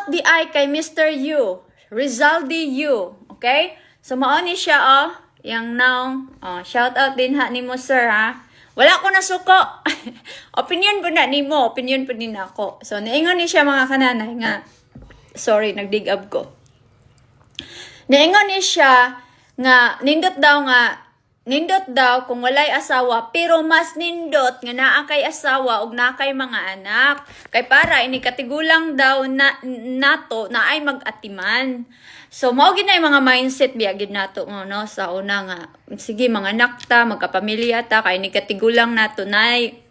out diay kay Mr. Yu, Rizaldi Yu, okay? So mao ni siya, oh, yang now, oh, shout out din ha nimo, sir, ha. Wala ko nasuko. Opinion po na nimo, opinion po din ako. So niingon ni siya, mga kananay, nga, sorry, nagdig up ko. Niingon ni siya nga nindot daw kung walay asawa, pero mas nindot nga naa kay asawa ug naa kay mga anak kay para ini katigulang daw na nato na ay mag-atiman. So mao gid na yung mga mindset biya gid nato mo, no, sa una nga sige, mga anak ta, magkapamilya ta, kay ni katigulang nato nay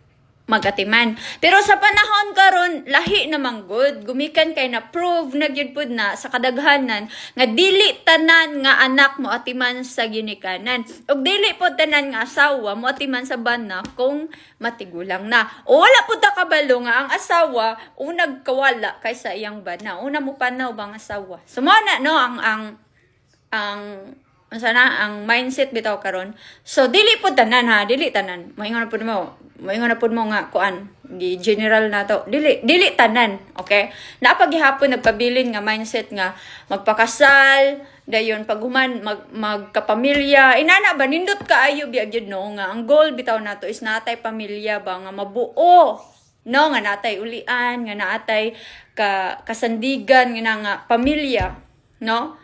magatiman. Pero sa panahon karon, lahi namang good. Gumikan kay na prove na gyud pud na sa kadaghanan nga dili tanan nga anak mo atiman sa ginikanan. Ug dili pod tanan nga asawa mo atiman sa bana kung matigulang na. O wala pud ta kabalo nga ang asawa unag kawala kaysa iyang bana. Una mo panaw bang asawa. So mao na, no, ang unsa na ang mindset bitaw karon. So dili pud tanan ha, dili tanan. Moingon na pud mo. Moingon na pud mo nga kuan, gi general na to. Dili dili tanan, okay? Naa pa gihapon nagpabilin nga mindset nga magpakasal, dayon paghuman magkapamilya. Inana ba, nindot kaayo biya gyud, no, nga ang goal bitaw nato is natay pamilya ba nga mabuo, no, nga natay ulian, nga naatay ka kasandigan nga na nga pamilya, no?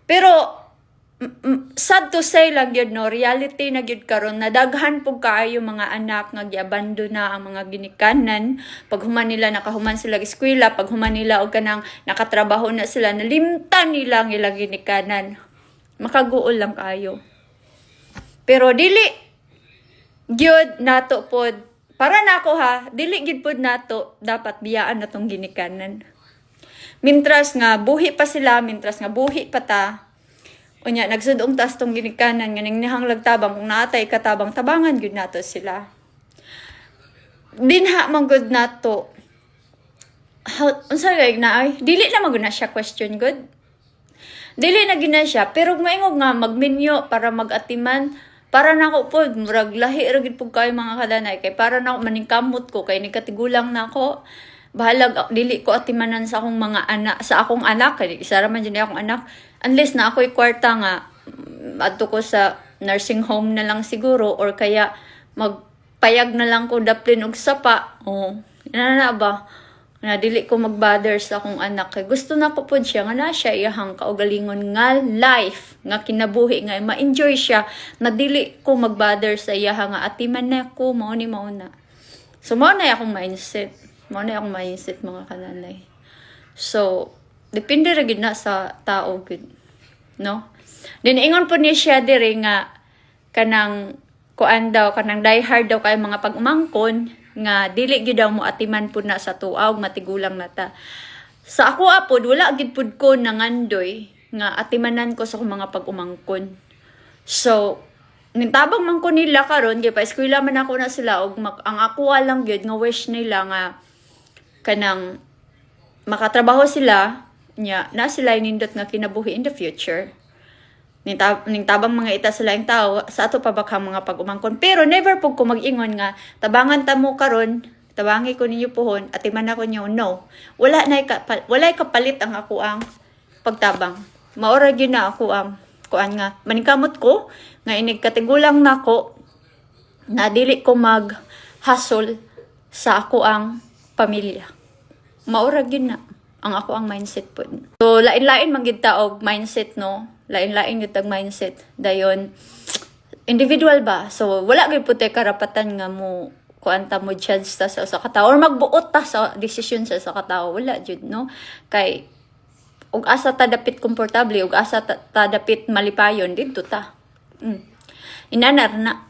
Pero sad to say lang gyud, no, reality na gyud karon na daghan pug kaayo mga anak nga giabando na ang mga ginikanan pag human nila, nakahuman sila eskwela, pag human nila og kanang nakatrabaho na sila, nalimtan nila ang ilang ginikanan. Makaguol lang kaayo, pero dili gyud nato pod, para nako ha, dili gyud pod nato dapat biyaan natong ginikanan mintras nga buhi pa sila, mintras nga buhi pa ta. Unya, nagsudong tas tong ginikanan nga ningnihang lagtabang, kung naatay katabang, tabangan gyud nato sila. Dinha man gud nato. How, unsa gay na ay? Dili na man gud na siya question good. Dili na gyud na siya, pero maingog nga magminyo para magatiman, para nako pod murag lahi ra gyud pud kayo, mga kadanay, kay para nako maningkamot ko kay ni katigulang nako, bahalag dili ko atimanan sa akong mga anak, sa akong anak, kay isa ra man jud ni akong anak, unless na ako'y kwarta nga adto ko sa nursing home na lang siguro or kaya magpayag na lang ko daplin og sapa, oh, na na ba na dili ko magbother sa akong anak kay gusto na ko pod siya nga na siya iyahang kaugalingon nga life, nga kinabuhi nga ma-enjoy siya na dili ko magbother sa iyaha nga atiman na ko, mao ni mao na. So mao na akong mindset, mao na akong mindset, mga kananay. So depende ra gid na sa tao gud, no? Then ingon po ni siya diri nga kanang kuan daw, kanang die hard daw kay mga pag-umangkon nga dili gyud daw mo atiman pud na sa tuaw matigulang na ta. Sa ako apod, wala gid pud ko nangandoy nga atimanan ko sa akong mga pag-umangkon. So nintabang man ko nila karon, kay pa eskwela man ako na sila, og ang ako lang gyud nga wish nila nga kanang makatrabaho sila nya na sila nindot nga kinabuhi in the future, ning tabang mga ita sila yung tao sa ato pa baka mga pag-umangkon. Pero never pud ko mag-ingon nga tabangan ta mo karon, tabangi ko ninyo puhon, atiman ako niyo. No, wala na walay kapalit ang ako ang pagtabang. Maora gyud na ako ang kuan nga maningkamot ko nga inig katigulang nako na dili ko mag hasol sa ako ang pamilya. Maura gyud na ang ako ang mindset po. So lain-lain man gid ta og mindset, no? Lain-lain gyud tag mindset. Dayon individual ba? So wala gyud pud tay karapatan nga mo kuan ta, mo judge ta sa usa ka tawo or magbuot ta sa desisyon sa usa ka tawo. Wala jud, no? Kay ug asa ta dapit komportable ug asa ta dapit malipayon, didto ta. Inanar na.